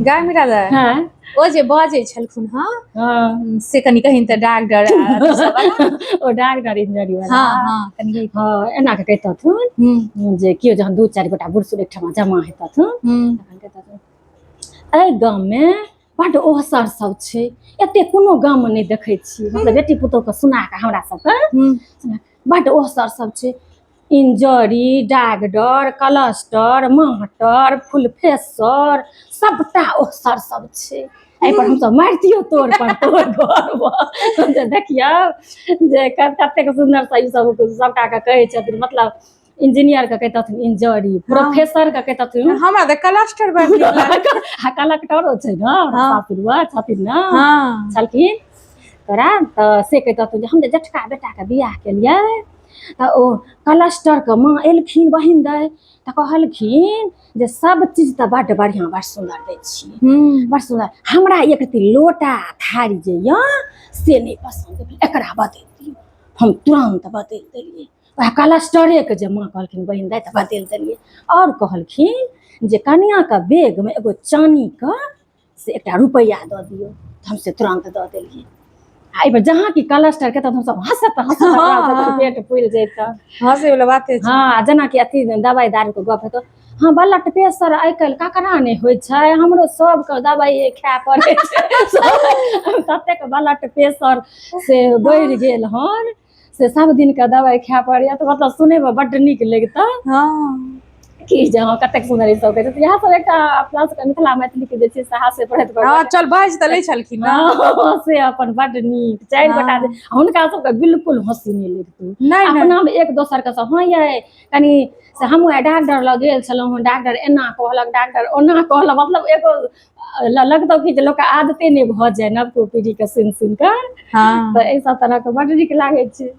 गाय मीरा दाइ, हँ। ओ जे बजै छलखुन हँ, हँ, से कनि कहिन तऽ डागडर आ अथी सब वाला। ओ डागडर इंजरी वाला। हँ, कनि कहि। हँ, एना कऽ कहितथुन जे केओ जहन दू चारि गोटा बुढ़ सुढ़ एकठाम जमा हेतथुन, तखन कहितथुन, एहि गाममे बड्ड ओहसर सब छै, एते कोनो गाममे नहि देखै छियै। मतलब बेटी पुतोहके सुना कऽ हमरा सबके बड्ड ओहसर सब छै, इंजरी, डागडर, कलस्टर, माहटर, फुलफेसर, सबटा ओहसर सब छै। एहि पर हमसब मारितियौ तोर पर तोर घर। जे देखियौ जे कतेक सुन्दरसँ ई सब सबटा के कहै छथिन। मतलब इंजीनियर के कहितथिन इंजरी, प्रोफेसर के कहितथिन। हमरा तऽ कलस्टर बड़ नीक लागल। आ कलेक्टरो छै ने सासुर छथिन ने। छलखिन तोरा तऽ से कहितथिन जे हम जे जेठका बेटाके बियाह केलियै तऽ ओ कलस्टरके माँ एलखिन बहिन दाइ, तऽ कहलखिन जे सब चीज तऽ बड्ड बढ़िआँ बड़ सुन्दर दै छियै, बड़ सुन्दर, हमरा एक रत्ती लोटा थारी जे यऽ से नहि पसन्द भेल, एकरा बदलि दियौ। हम तुरन्त बदलि देलियै। वएह कलस्टरेके जे माँ कहलखिन बहिन दाइ, तऽ बदलि देलियै। आओर कहलखिन जे कनिआँके बैगमे एगो चानीके से एकटा रुपैआ दऽ दियौ, तऽ हम से तुरन्त दऽ देलियै। आ एहिपर जहाँ कि कलस्टर के, तऽ हमसब हँसत हँसत अपना सबके पेट फुलि जैतऽ। हँसै वाला बाते छै। हँ, आ जेनाकि अथी दवाइ दारूके गप हेतौ, हँ, ब्लड प्रेशर आइ काल्हि ककरा नहि होइ छै, हमरो सबके दवाइए खाय पड़ै छै, ततेक ब्लड प्रेशर से बढ़ि गेल हन से सब दिनके दवाइ खाय पड़ैया। तऽ मतलब सुनैमे बड्ड नीक लगितौ कि जे हँ, कतेक सुन्दर ई सब कहै छै। इएह सब एकटा अपना सबके मिथिला मैथिलीके जे छै साहस पढ़ैत हँ, चल बाजि तऽ लै छलखिन ने। हँ, से अपन बड्ड नीक चारि गोटा जे हुनका सबके बिल्कुल हँसी नहि लगितौ। नहि नहि। अपनामे एक दोसर के सब, हँ यै, कनि से हमहूँ आइ डॉक्टर लग गेल छलहुँ हँ, डॉक्टर एना कहलक, डॉक्टर ओना कहलक। मतलब एगो लगतौ कि जे लोकके आदते नहि भऽ जाय नवको पीढ़ीके सुनि सुनि कऽ। तऽ एहि सब तरहके बड्ड नीक लागै छै।